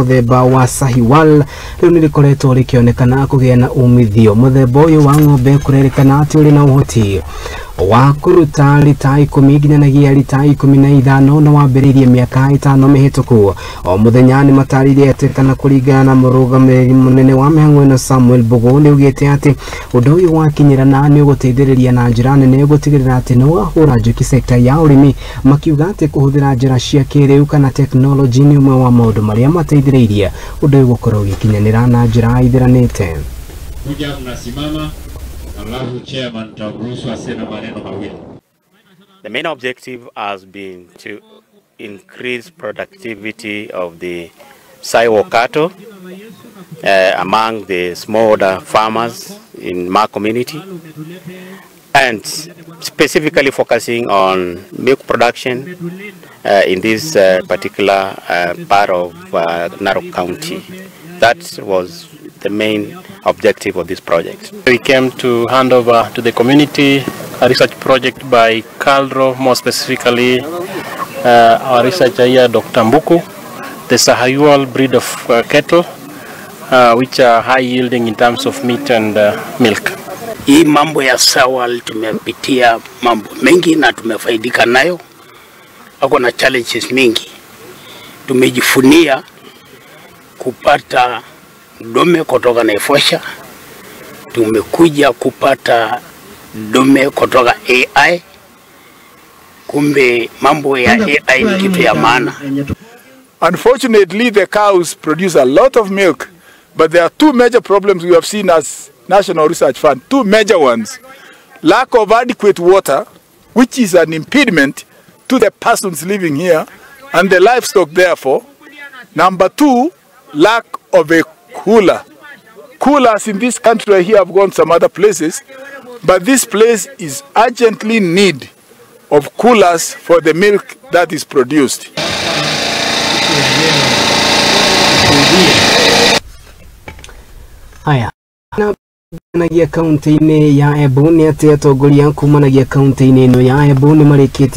Mũthemba wa Sahiwal rĩu nĩ rĩkoretwo rĩkĩonekana kũgĩa na umithio. Mũthemba ũyũ wa ng'ombe kũrerĩkana atĩ ũrĩ na ũhoti wa kũruta rita 10 nginyanagia rita 15 na wambĩrĩirie mĩaka 5 mĩhĩtũku. O mũthenya nĩ matarĩirie atĩ kana kũringana na mũrũgamĩrĩri mũnene wa mĩhang'o ĩno Samuel Mbugu nĩ augĩte atĩ ũndũ ũyũ wakinyĩrana nĩ ũgũteithĩrĩria na njĩra nene gũtigĩrĩra atĩ nĩ wahũra njũki sekta ya ũrĩmi, makiuga atĩ kũhũthĩra njĩra cia kĩrĩu kana tekinoronjĩ nĩ ũmwe wa maũndũ marĩa mateithĩrĩirie ũndũ ũyũ gũkorwo ũgĩkinyanĩra na njĩra ithĩranĩte. Kuja mnasimama, alafu chairman tamruhusu aseme maneno mawili. The main objective has been to increase productivity of the Sahiwal cattle among the smallholder farmers in my community, and specifically focusing on milk production in this particular part of Narok County. That was the main objective of this project. We came to hand over to the community a research project by KALRO, more specifically our researcher here, Dr. Mbuku, the Sahiwal breed of cattle, which are high yielding in terms of meat and milk. Hii mambo ya Sahiwal tumepitia mambo mengi na tumefaidika nayo. Ako na challenges mingi. Tumejifunia kupata dume kutoka Naivasha, tumekuja kupata dume kutoka AI. Kumbe mambo ya AI ni kitu ya maana. Unfortunately, the cows produce a lot of milk, but there are two major problems we have seen as National Research Fund, two major ones. Lack of adequate water, which is an impediment to the persons living here and the livestock therefore. Number two, lack of a cooler. Coolers in this country here have gone some other places, but this place is urgently in need of coolers for the milk that is produced. Haya, na kaunti-inĩ ya Embu nĩ atĩ atongoria kumanagia kaunti-inĩ ĩno ya Embu nĩ marĩkĩtie